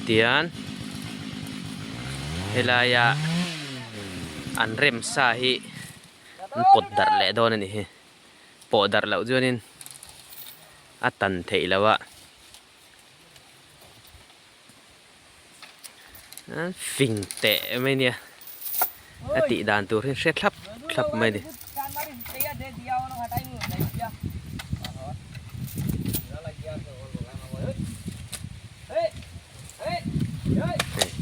Tian helaia an rem sa hi an pawt darh leh dawn a ni hi. Pawh darh loh chuanin a tan theih loh a. Fing teh mai nia a tih dan tur hi hre thlap thlap mai a ni. Hei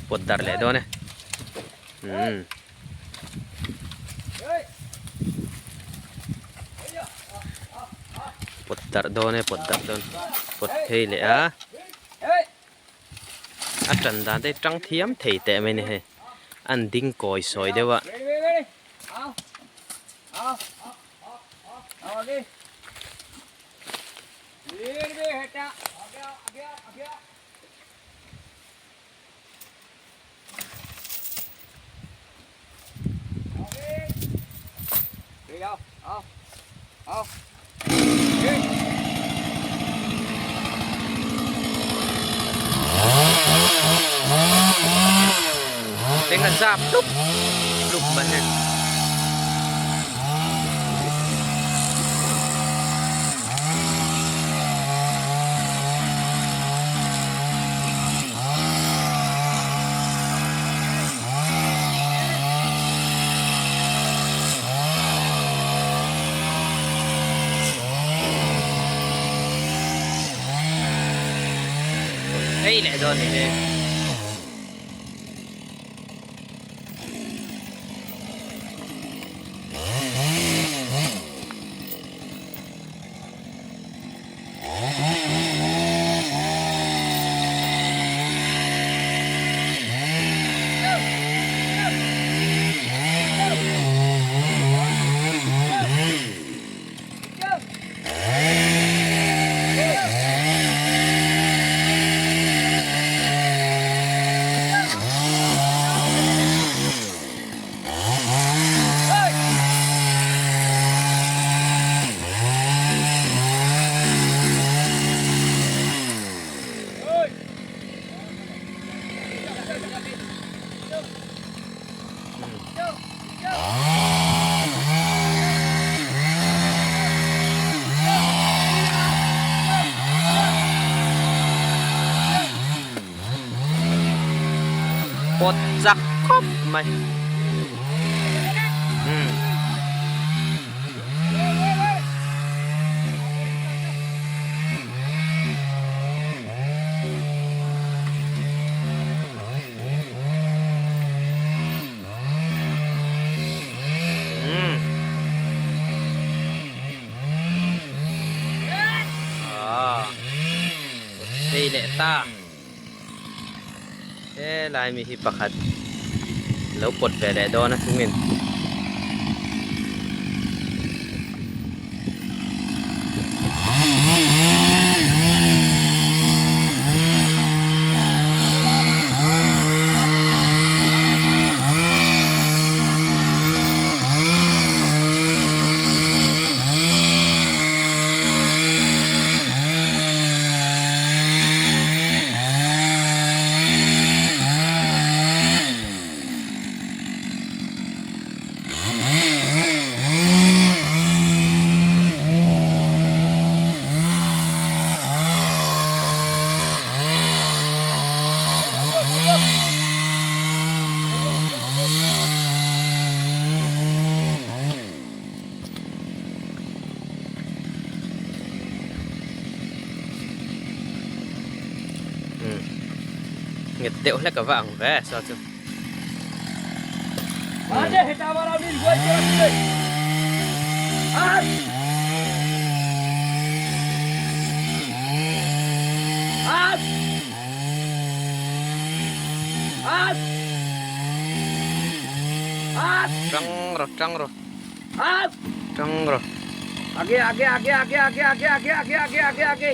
pawt darh leh dawn e umm. Pawt darh dawn e pawt darh dawn pawt phei leh a. A tan dan te tang thiam thei teh mai a ni hei an ding kawi sawi deuh a. Beng a zap hlup hlup mai hei. Hei leh dawn ni hi. Pawt chak khawp mai. Umm. Umm. Ah. Phei leh ta. Helai mi hi pakhat lo pawt ve leh dawn a thungin. Nghet deuh hlek a va ang ve saw chu. Tang rawh tang rawh. Tang rawh. Age age age age age age age age age age age.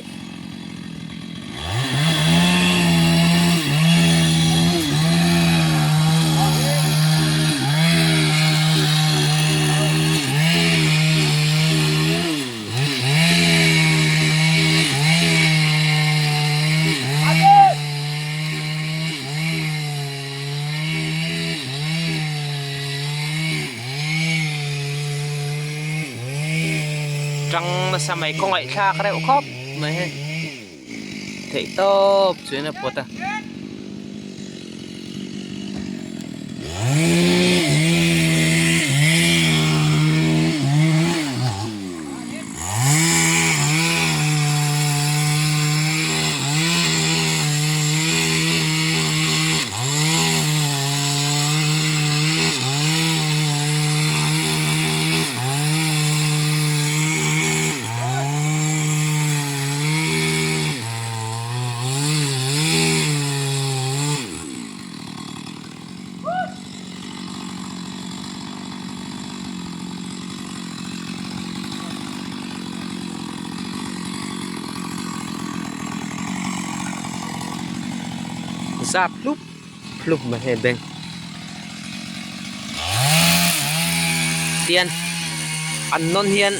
Tang nasa mai khawngaih thlak reuh khawp mai hei. Theih tawp chuan a pawt a. Zap hlup hlup mai hei beng tian an nawn hian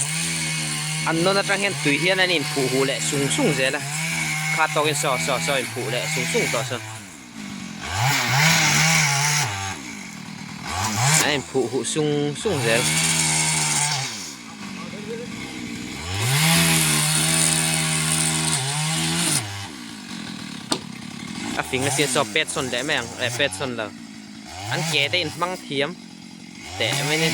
an nawn atang hian tui hian an inphuh huh leh sung sung zel a kha tawkin saw saw saw inphuh leh sung sung tawh saw. A inphuh huh sung sung zel. A fing asin saw pet sawn leh mai ang eh pet sawn lo an ke te inhmang thiam teh mai ni.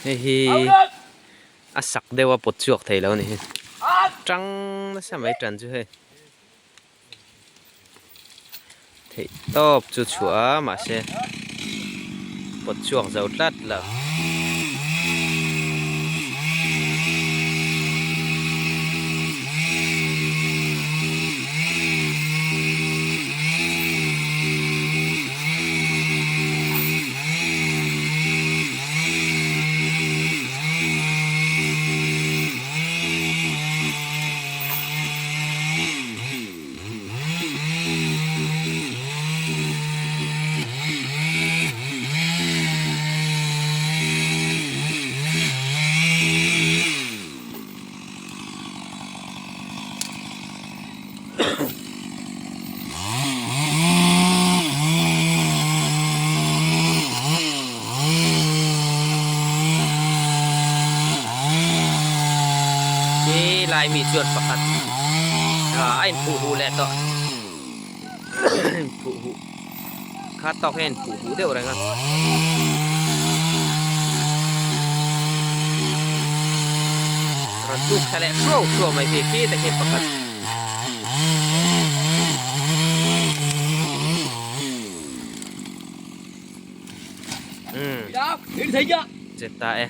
Hei hi a sak deuh a pawt chhuak thei lo a ni hi tang nasa mai tan chu hei. Theih tawp chu chhuah a mahse pawt chhuak zo tlat lo. Khi lai mi chuan pakhat ah a inphuh huh leh tawh inphuh huh kha tawk hian a inphuh huh deuh reng a. Rawn tuk thla leh hruau hruau mai khi khi te khi pakhat. Umm Che ta e.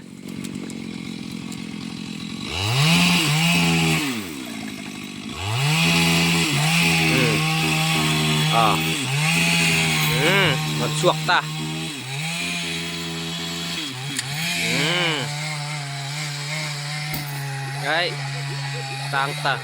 Umm ah umm rawn chhuak ta umm Đấy tang ta.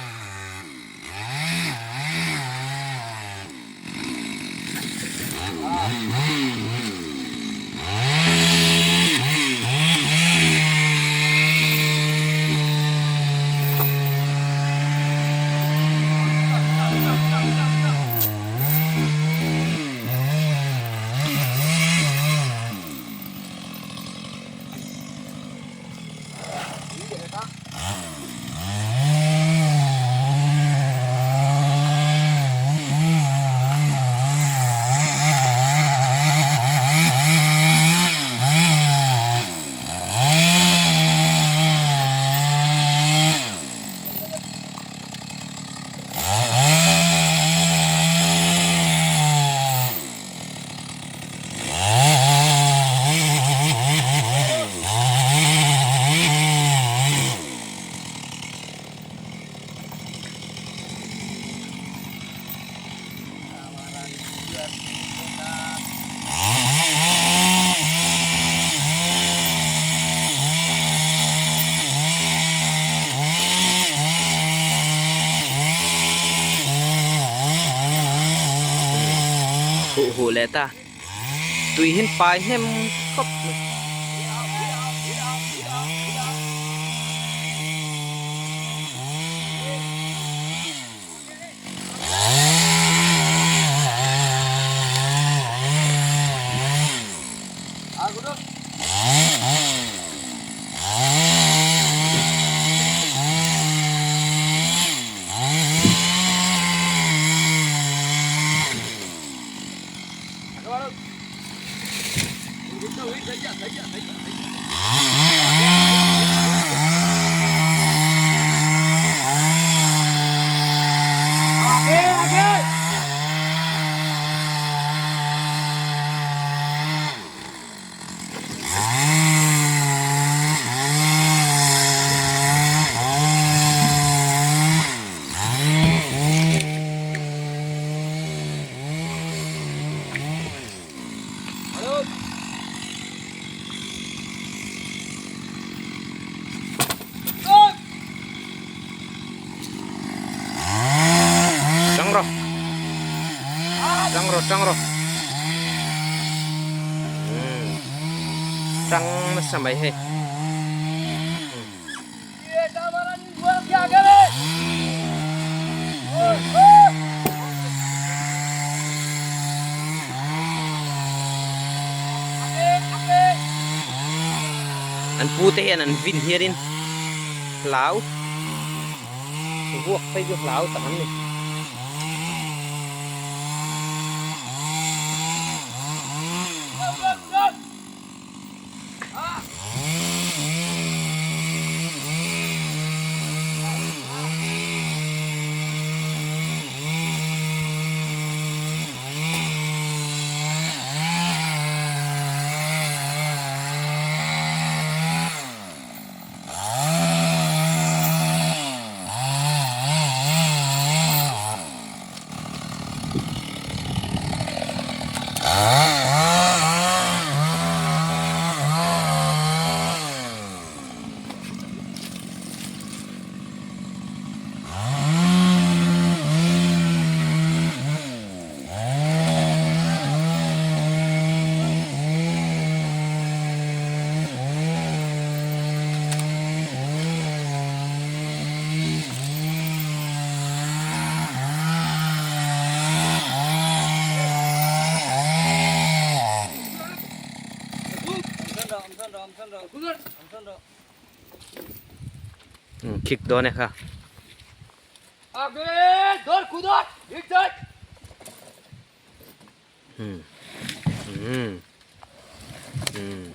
Huh huh leh ta tui hian pai hnem khawp mai. Tang rawh tang rawh. Umm. Tang nasa mai hei. An pu te hian an vin hianin hlau vuak phei chu hlau tak an ni. Kick dawn e kha. Hmm. Hmm. Hmm.